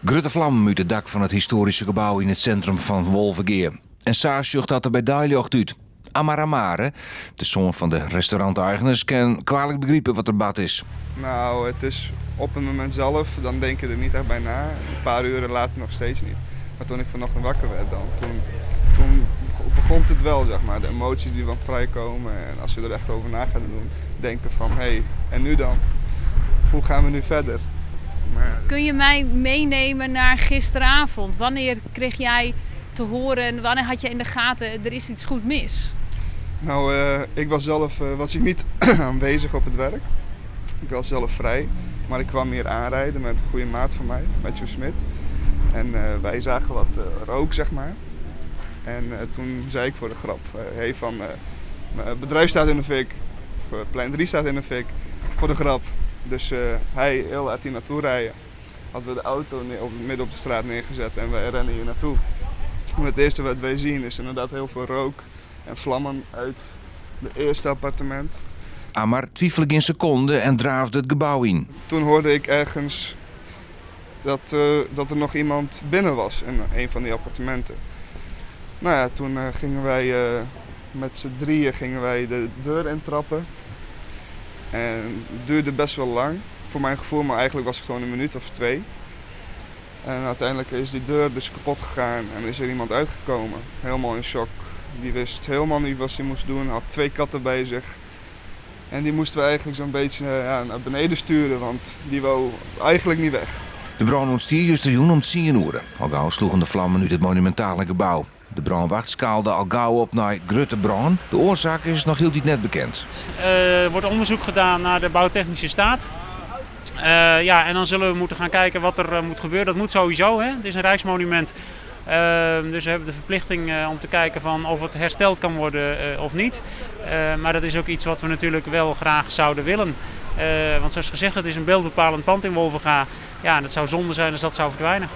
Grutte flammen út it dak fan it histoaryske gebou yn it sintrum fan Wolvegea. En sa sjocht dat der by deiljocht út. Amar Amare, de soan fan de restauranteigeners, kin kwalik begripe wat der bard is. Nou, het is op het moment zelf, dan denk je er niet echt bij na. Een paar uren later nog steeds niet. Maar toen ik vanochtend wakker werd dan, toen, toen begon het wel, zeg maar. De emoties die dan vrijkomen en als je er echt over na gaat doen, denken van, hé, hey, en nu dan? Hoe gaan we nu verder? Maar... Kun je mij meenemen naar gisteravond? Wanneer kreeg jij te horen, wanneer had je in de gaten, er is iets goed mis? Nou, ik was zelf was ik niet aanwezig op het werk. Ik was zelf vrij. Maar ik kwam hier aanrijden met een goede maat van mij, Matthew Smit. En wij zagen wat rook, zeg maar. En toen zei ik voor de grap, hey, van, mijn bedrijf staat in de fik. Of plein 3 staat in de fik. Voor de grap. Dus hij heel hard hier naartoe rijden. Hadden we de auto midden op de straat neergezet en wij rennen hier naartoe. En het eerste wat wij zien is inderdaad heel veel rook en vlammen uit het eerste appartement. Amar twifele gjin sekonde en draafde it gebou yn. Toen hoorde ik ergens dat er nog iemand binnen was in een van die appartementen. Nou ja, toen gingen wij met z'n drieën gingen wij de deur intrappen. En het duurde best wel lang, voor mijn gevoel, maar eigenlijk was het gewoon een minuut of 2. En uiteindelijk is die deur dus kapot gegaan en is er iemand uitgekomen. Helemaal in shock. Die wist helemaal niet wat hij moest doen, had 2 katten bij zich. En die moesten we eigenlijk zo'n beetje ja, naar beneden sturen, want die wou eigenlijk niet weg. De brân ûntstie justerjûn om 10 oere. Al gau sloegen de vlammen út it monumentale gebou. De brânwacht skaalde al gau op nei grutte brân. De oarsaak is noch hieltyd net bekend. Er wordt onderzoek gedaan naar de bouwtechnische staat. Ja, en dan zullen we moeten gaan kijken wat er moet gebeuren. Dat moet sowieso, hè? Het is een rijksmonument. Dus we hebben de verplichting om te kijken van of het hersteld kan worden of niet. Maar dat is ook iets wat we natuurlijk wel graag zouden willen. Want zoals gezegd, het is een beeldbepalend pand in Wolvega. Ja, en het zou zonde zijn als dat zou verdwijnen.